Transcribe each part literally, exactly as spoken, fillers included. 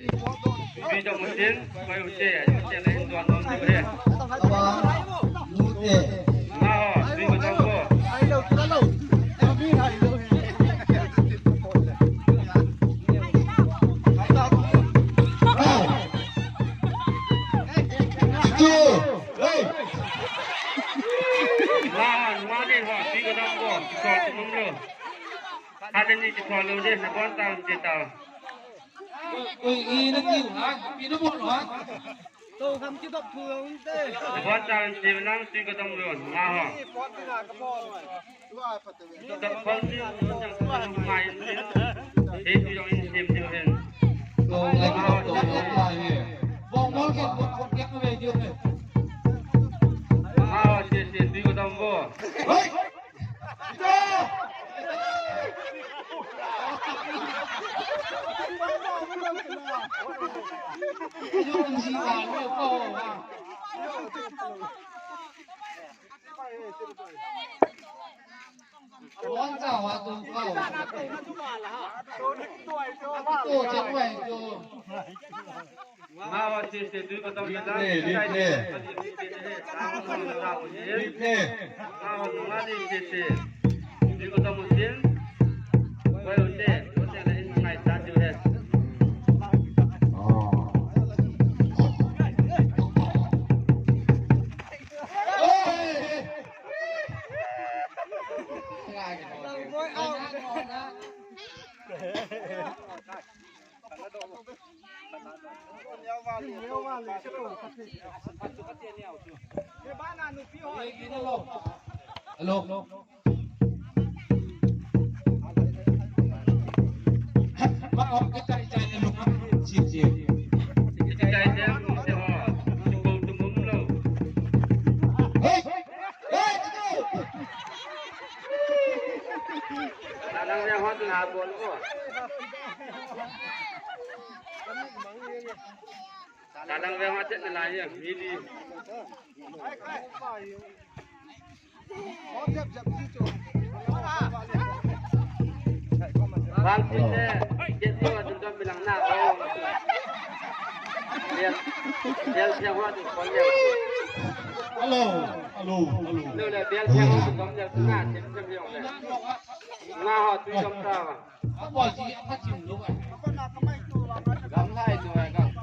Tui dong utin, koi ute, ute le in duan nom diu he. Aba, nute. Nga ho, tui ko dong ko. Chu, hey. Nga ho, nga ni ho, tui ko dong ko. Koi tumum lo. Hale ni ki follow de, na bon ta un te ta. Oi, i na kiu ha, i na bol ha. To kham ki dop thu un te. Na bon ta un te nang tui ko dong lo, nga ho. Dop kol ni, nang ko ngai ni. He tui dong in sim sim hen. To ngai ki dop to ngai he. Bol bol ke bol bol ke ko ve jo he. Nga ho, se se tui ko dong ko. Hoi! Nga ho, se se tui ko dong ko. Replay, replay. Replay. Nga ho, nga ni se se. Tui ko dong utin. Koi ute, ute le in ngai ta diu he. Oh. Hello. Hey! Hey! Talang ve ho tu na bol ko. Talang ve ho te na la ye, mi di. Bang sine, ke tu tu dom bilang na. Bial, bial siang ho tu kon bial. Hello, hello, hello. Lo le bial siang ho tu kon bial na, sim sim yong le. Nga ho tu dom ta ba. Gamlai tu, eh, gam-,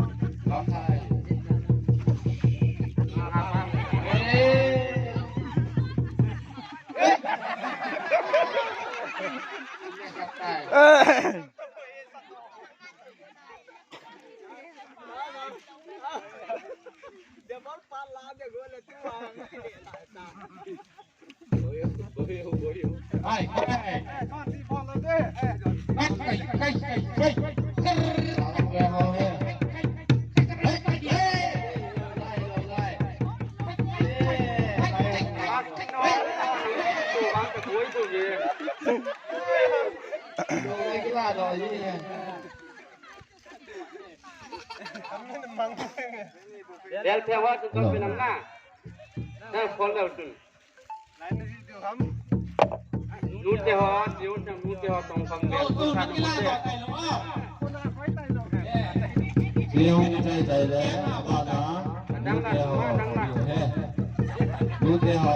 gamlai. Eh. Ai, ai. Kai, kai, kai, kai. Bel phe wa tu kon pinam na. Na phone le tu. Nute ho, nute ho, nute ho, tong kam le, tu sa nute. Tiu ni tai tai le, abana. Nute ho, he. Nute ho,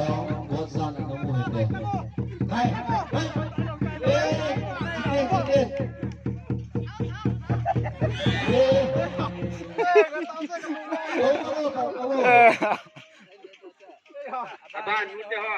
bot san na mu he te. Hai, hai. Eh, eh, eh. Eh. Aba, nute ho.